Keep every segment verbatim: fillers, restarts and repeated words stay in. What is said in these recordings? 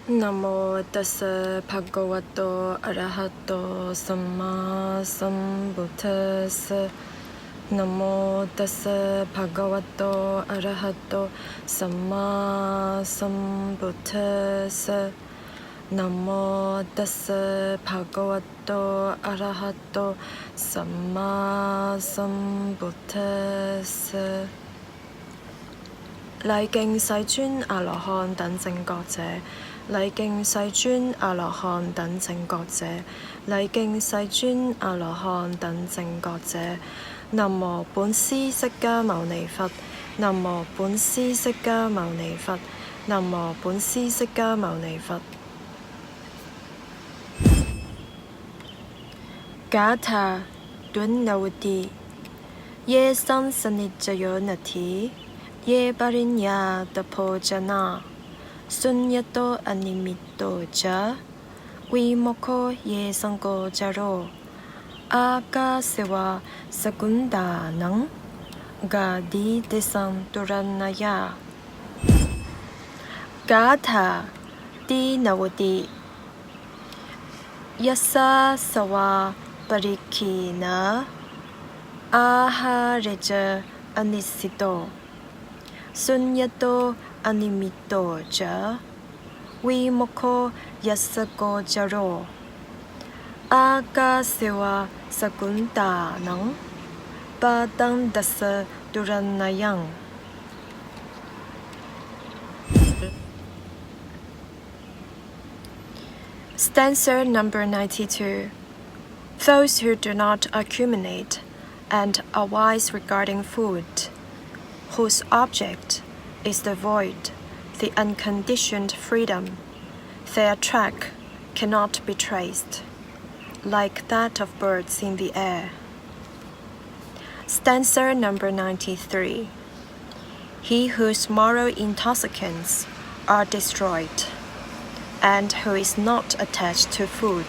Namo tassa bhagavato arahato sammāsambuddhassa. Namo tassa bhagavato arahato sammāsambuddhassa. Namo tassa bhagavato arahato sammāsambuddhassa. 禮敬世尊阿羅漢等正覺者，禮敬世尊阿羅漢等正覺者，禮敬世尊阿羅漢等正覺者。南無本師釋迦牟尼佛，南無本師釋迦牟尼佛，南無本師釋迦牟尼佛。 Gātha dvādasi. Ye sansanijjhāyo natthi, ye pariññātabojjhā, suññato animiddho ca, vimokkho ye saṅgocaro, ākāse va sakuṇṭhānaṃ, kāti tesaṃ turaṇṇāya. Gātha dvādasi. Yassa svā parikkhiṇā, āhāre ca anissito, suññato animiddho ca, vimokkho ye saṅgocaro, ākāse va sakuṇṭhānaṃ, pātaṃ tassa turaṇṇāyaṃ. Stanza number ninety-two. Those who do not accumulate and are wise regarding food, whose object is the void, the unconditioned freedom, their track cannot be traced, like that of birds in the air. Stanza number ninety-three. He whose moral intoxicants are destroyed, and who is not attached to food,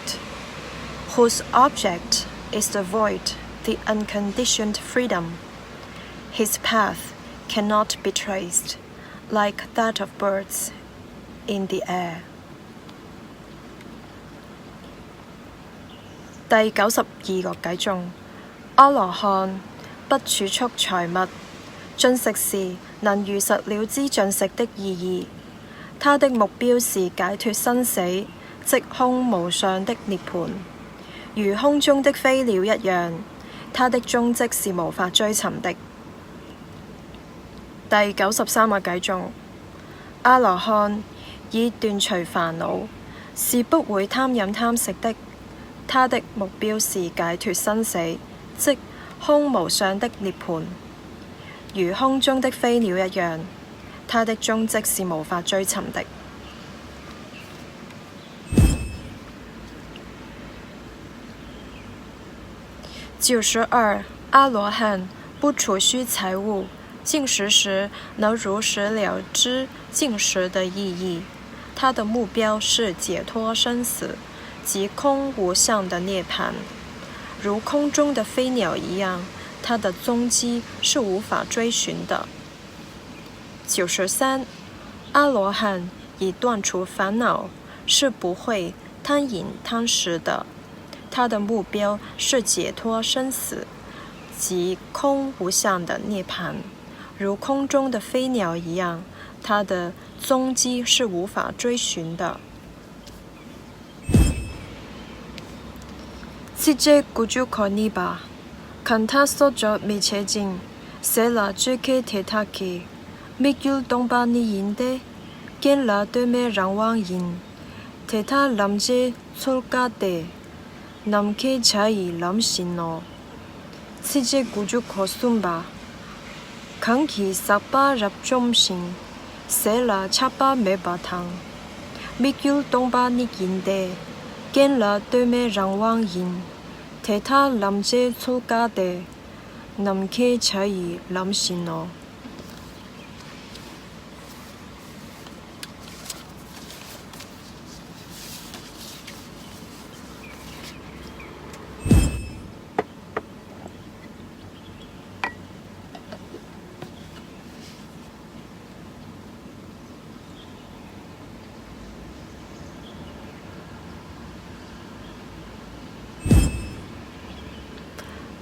whose object is the void, the unconditioned freedom, his path cannot be traced, like that of birds in the air. 第九十二個偈頌。阿羅漢不儲蓄財物，進食時能如實了知進食的意義。他的目標是解脫生死，即空無相的涅槃。如空中的飛鳥一樣，他的蹤跡是無法追尋的。第九十三個偈頌。阿羅漢已斷除煩惱，是不會貪飲貪食的。他的目標是解脫生死，即空無相的涅槃。如空中的飛鳥一樣，他的蹤跡是無法追尋的。九十二，阿羅漢不儲蓄財物，進食時能如實了知進食的意義。他的目標是解脫生死，即空無相的涅槃。如空中的飛鳥一樣，他的蹤跡是無法追尋的。九十三，阿羅漢已斷除煩惱，是不會貪飲貪食的。他的目標是解脫生死，即空無相的涅槃。如空中的飛鳥一樣，他的蹤跡是無法追尋的。 七十九個二番。Khandhasocco me cejin, sela cege te dake, mikyū toṃ pa niyin te, keṇḍa te me raṃ vaṃ yin, te tha lam ce cul ka te, nam ke cayi lam shin no. 七十九個三番。Kaṅkhi sabbā rajjomshin, sela ca pa me padaṃ, mikyū toṃ pa niyin te, keṇḍa te me raṃ vaṃ yin, te tha lam ce cul ka te, nam ke cayi lam shin no.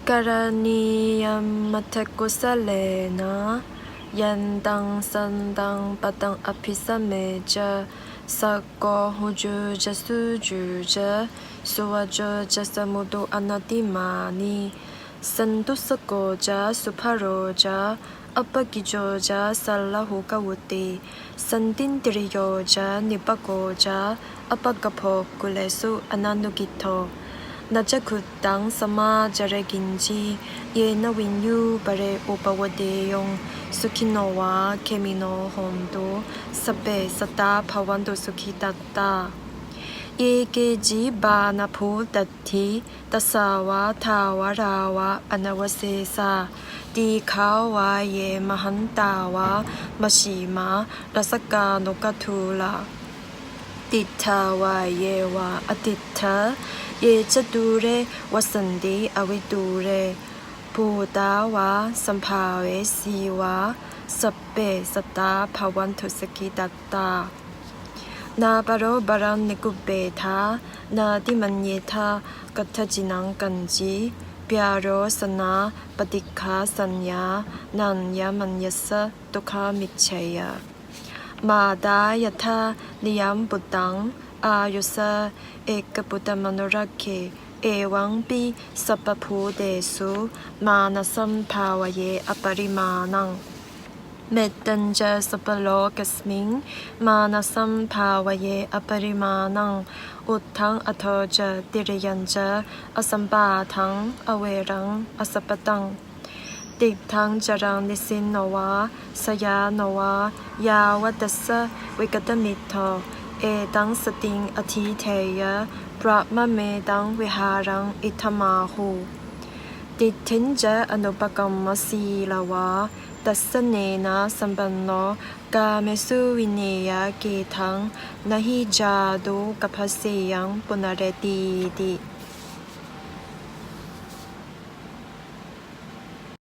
Karaṇīyamatthakusalena yantaṃ santaṃ padaṃ abhisamecca, sakko ujū ca suhujū ca, suvaco cassa mudu anatimānī, santussako ca subharo ca, appakicco ca sallahukavutti, santindriyo ca nipako ca, appagabbho kulesu ananugiddho. Na ca khuddaṃ samācare kiñci, yena viññū pare upavadeyyuṃ. Sukhino vā khemino hontu, sabbe sattā bhavantu sukhitattā. Ye keci pāṇabhūtatthi, tasā vā thāvarā vā anavasesā, dīghā vā ye mahantā vā, majjhimā rassakāṇukathūlā. Diṭṭhā vā ye vā adiṭṭhā, ye ca dūre vasanti avidūre, bhūtā vā sambhavesī vā, sabbe sattā bhavantu sukhitattā. Nāparo paraṃ nikubbetha, nātimaññetha katthaci naṃ kañci, byārosanā paṭighasaññā, nāññamaññassa dukkhamiccheyya. Mātā yathā niyaṃ puttaṃ, āyusā ekaputtamanurakkhe, evampi sabbabhūtesu, mānasambhāvaye aparimāṇaṃ. Mettañca sabbalokasmiṃ, mānasambhāvaye aparimāṇaṃ, uddhaṃ adho ca tiriyañca, asambādhaṃ averaṃ asapattaṃ. Tiṭṭhaṃ caraṃ nisinno vā, sayāno vā yāvatassa vigatamiddho, etaṃ satiṃ adhiṭṭheyya, brahmametaṃ vihāraṃ idhamāhu. Diṭṭhiñca anupagamma sīlavā, dassanena sampanno, kāmesu vineyya gedhaṃ, na hi jātu gabbhaseyyaṃ punaretīti.